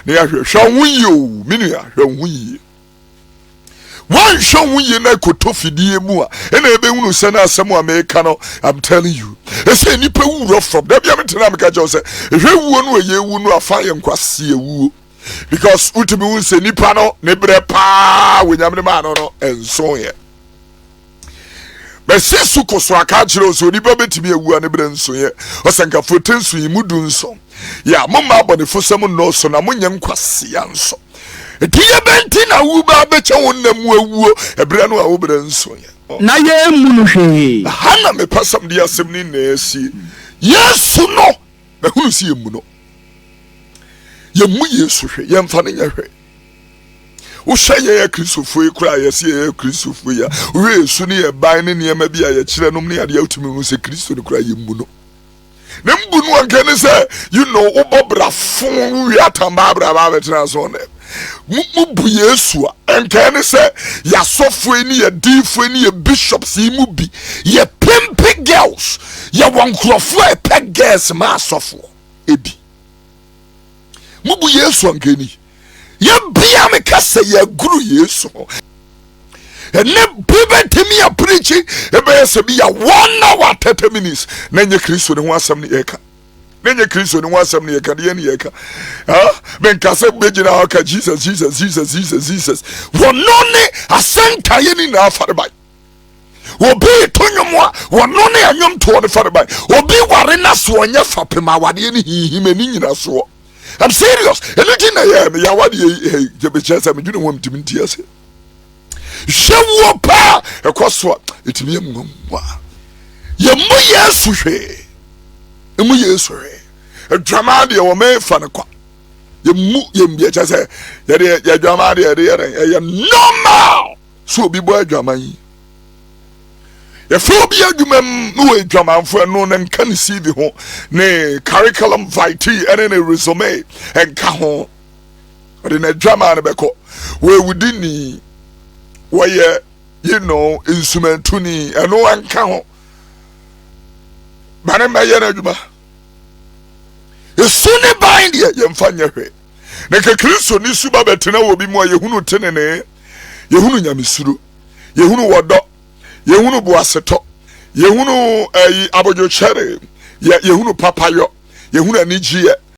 Na yɛahwɛ. Hwɛ wo ho yie o, me nua, hwɛ wo ho yie. Woanhwɛ wo ho yie na ɛkɔtɔ fidie mu a, ɛna ɛbɛhunu sɛ na asɛm a meka no, I'm telling you. Ɛsɛ nnipa wura fam. Da bia metena meka kyerɛ wo sɛ, ɛhwɛ wuo no a yɛwu no afa yɛ nkwaseɛ wuo. Because wotumi hu sɛ nipa no ne berɛ paa wɔ Nyame no maa no no ɛnso yɛ. Bɛsi so kɔ so aka akyerɛ wo sɛ onipa bɛtumi awu a ne berɛ nsoeɛ. Ɔsɛnkafoɔ ti nso yi mu 17. Yɛ a momma abɔnefosɛm nnɔɔso na monyɛ nkwasea nso. Ɛdeɛ bɛn nti na wo ba bɛkyɛ wo nna mu awuo ɛberɛ no a wo berɛ nsoeɛ? Na yɛmmu no hwee. Ha na mepɛ sɛ mede asɛm no nyinaa sie. Yesu no, mahunu sɛ yɛmmu no. Yɛmmu Yesu hwee, yɛmfa no nyɛ hwee. Wohwɛ yɛn Akristofoɔ yi koraa a yɛse yɛyɛ Akristofoɔ yi a, wohwɛ yɛn su ne yɛn ban ne nneɛma bi a yɛkyerɛ nom ne adeɛ a wotumi hu sɛ Kristo no koraa yɛmmu no. Ne mbu no anka ne sɛ you know wobɔ bra fo wowie atamba abra ba abɛtena so ne mubu Yesu a ɛnka ne sɛ yɛasɔfoɔ yi ne yɛ diifoɔ yi ne yɛ bishops yi mu bi yɛ pimpe girls yɛwɔ nkurɔfoɔ a ɛpɛ girls ma asɔfoɔ ebi mubu Yesu anka ni Yɛbea me ka sɛ yɛaguru Yesu ho. Ɛnɛ bi bɛtumi apirikyi ɛbɛyɛ sɛ bi yɛ 1 hour 30 minutes na nyɛ Kristo ne ho asɛm ne yɛka na nyɛ Kristo ne ho asɛm ne yɛka deɛ ne yɛka menka sɛ bɛgyina hɔ ka Jesus, Jesus, Jesus, Jesus, Jesus. Wɔno ne asɛnkaeɛ ne nyinaa farebae. Obi to nnwom a wɔno ne anwomtoɔ no farebae. Obi ware na so ɔnyɛ fapem awadeɛ ne hinhim ani nyina soɔ. I'm serious. Ɛno nti na yɛ meyɛ awadeɛ yi kyerɛ sɛ medwene ho a metumi nti ase. Hwɛ wuo paa ɛkɔ so a ɛtumi yɛ nwanwa. Yɛmmu Yesu hwee. Yɛmmu Yesu hwee. Adwamaa deɛ wɔmɛfa no kwa. Yɛmmu yɛmmu kyerɛ sɛ yɛde yɛadwamaa deɛ yɛde yɛ dɛn ɛyɛ normal sɛ obi bɔ adwaman yi. Yɛfrɛ obi adwuma mu na wɔyɛ dwamanfo ɛno no nka ne CV ho ne curriculum vitae ɛne ne resume ɛnka ho. Ɔde n'adwaman no bɛkɔ. Wɔyɛ wudini, wɔyɛ nsumantuni ɛno ɛnka ho. Ba ne mmɛyɛ n'adwuma. Esu ne ban deɛ yɛmfa nyɛ hwee. Na nka Kristo ne su ba bɛtena wɔ bi mu a yɛhunu tenenee, yɛhunu nyamesuro, yɛhunu wɔdɔ, yɛhunu boasetɔ, yɛhunu ɛyi abodwokyɛre, yɛhunu papayɔ, yɛhunu anigyeɛ.